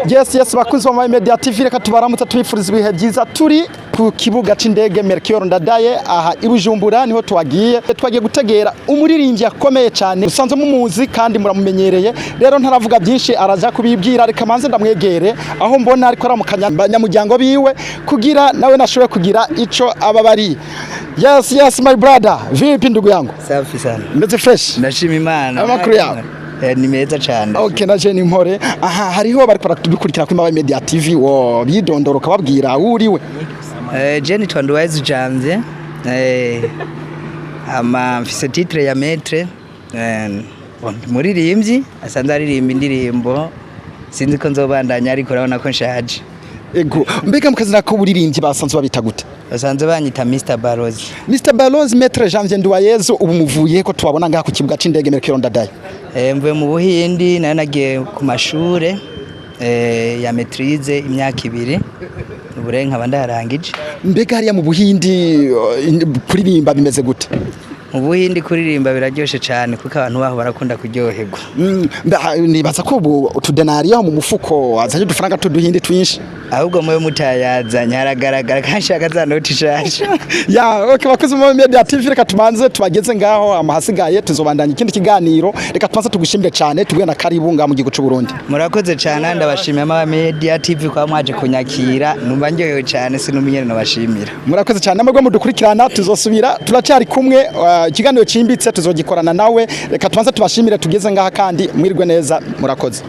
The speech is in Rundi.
Yes, bakunzi ba My Media TV, reka tubaramutsa, tubifuriza ibihe byiza. Turi ku kibuga c'indege Melchior Ndadaye aha i Bujumbura, niho twagiye gutegera umuririmbyi akomeye cyane, usanzwe mumuzi kandi muramumenyereye. Rero ntaravuga byinshi, araza kubibwira. Reka manze ndamwegere aho mbona ariko aramukanya abanyamuryango biwe kugira nawe nashobore kugira ico aba bari. Yes, my brother, vipi ndugu yangu? Safi sana. Meze fresh. Ndashima Imana. Amakuru yawe? Ni meza cyane. Okay, naje ni mpore. Aha hariho bariko baradukurikira kuri Mabaye Media TV, wo bidondoro ukababwira uriwe. Je nitwa Nduwayezu Janvier. Ama mfise titre ya maître. Bon, muririmbyi asanzwe aririmba indirimbo, sinzi ko nzobandanya ariko urabona ko nshaje. Ego, mbega mukazina ko buririmbyi basanzwe babita gute? Basanzwe banyita Mr Barozi. Mr Barozi, Maître Janvier Nduwayezu, ubu muvuye ko tubabona ngaha ku kibuga c'indege Melchior Ndadaye? Mvuye mu Buhindi, nayo nagiye ku mashure ya maîtrise imyaka 2, ubu rero nkaba ndarangije. Mbega hariya mu Buhindi kuririmba bimeze gute? Mu Buhindi kuririmba biraryoshe cyane kuko abantu baho barakunda kuryoherwa. Nibaza ko ubu utudenariyo mu mufuko azanye udufaranga tuduhindi twinshi. Ahubwo mwe mutayazanye haragaragara kandi nshaka za noti nshasha. Ya, okay, bakozi mu Media TV, reka tubanze tubageze ngaho, amahasigaye tuzobandanya ikindi kiganiro. Reka tubanze tugushimire cyane, tuguhe na karibu ngaha mu gihugu c'u Burundi. Murakoze cyane, ndabashimiye ama Media TV kwa mwaje kunyakira, numva ndyohewe cyane, sinumenye nabashimira. Murakoze cyane namwe mudukurikirana, tuzosubira, turacyari kumwe, ikiganiro cimbitse tuzogikorana nawe. Reka tubanze tubashimire tugeze ngaha kandi mwirwe neza, murakoze.